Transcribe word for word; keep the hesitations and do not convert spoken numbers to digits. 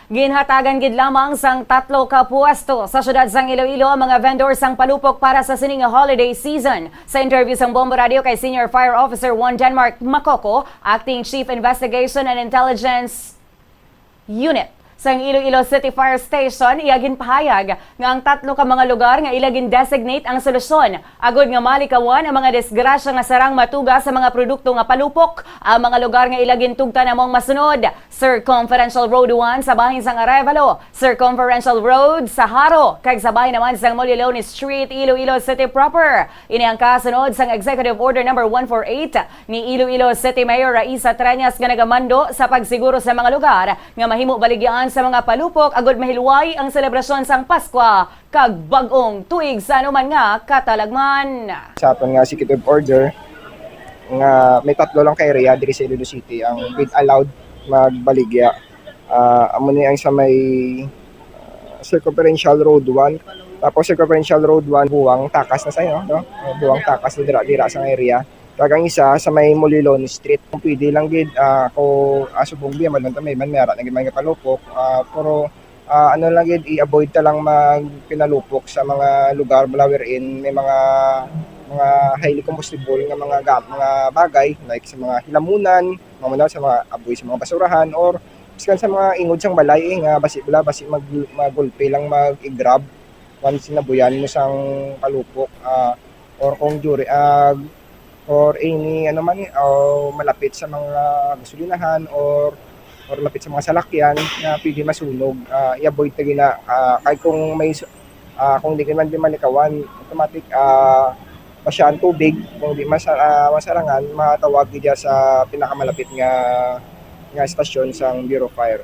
Ginhatagan gid lamang sang tatlo ka puwesto sa siyudad sang Iloilo ang mga vendor sang palupok para sa sini nga holiday season. Sa interview sang Bombo Radio kay Senior Fire Officer Juan Denmark Macoco, Acting Chief Investigation and Intelligence Unit sang Iloilo City Fire Station, iya ginpahayag nga ang tatlo ka mga lugar nga ila gin-designate ang solusyon agud nga malikawan ang mga disgrasya nga sarang matuga sa mga produkto nga palupok. Ang mga lugar nga ila gintugtan amo ang masunod: Circumferential Road one sa bahin sang Arevalo, Circumferential Road sa Jaro, kag sa bahin naman sang Molilone Street, Iloilo City proper. Ini ang kasunod sang Executive Order Number one four eight ni Iloilo City Mayor Raisa Treñas nga nagamando sa pagsiguro sa mga lugar nga mahimo baligyaan sa mga palupok agud mahilway ang selebrasyon sang Paskwa kag Bag-ong Tuig sa anuman nga katalagman. Sa aton nga executive order nga may tatlo lang ka area diri sa Iloilo City ang with allowed magbaligya. Ah, amo ni ang sa may, ah, Circumferential Road one. Tapos Circumferential Road one, buwang takas na sa inyo, no? Ah, buwang takas na dira, dira sa area. Kag ang isa sa may Molilone Street. Kung pwede lang gid, ah, kung, ah, subong biya, man, may man, may ara na gid man nga palupok. Ah, pero, ah, ano lang gid, i-avoid ta lang magpinalupok sa mga lugar bala wherein may mga, mga highly combustible nga mga gam-, mga bagay, like sa mga hilamunan, mga manaw sa mga aboy sa mga basurahan, or biskan sa mga ingod sang balay, eh, nga basi bala, basi mag-, magulpi lang mag-i-grab once nabuyan mo sang palupok, ah, or kung duri, ah, or any, ano man, o malapit sa mga gasolinahan or, or lapit sa mga salakyan na pwede masunog, ah, i-avoid ta gina, ah, kay kung may su-, ah, kung di ka man di malikawan, automatic, ah, pa siya ang tubig, kung di masa-, ah, masarangan, matawag gid siya sa pinakamalapit nga, nga estasyon sang Bureau of Fire.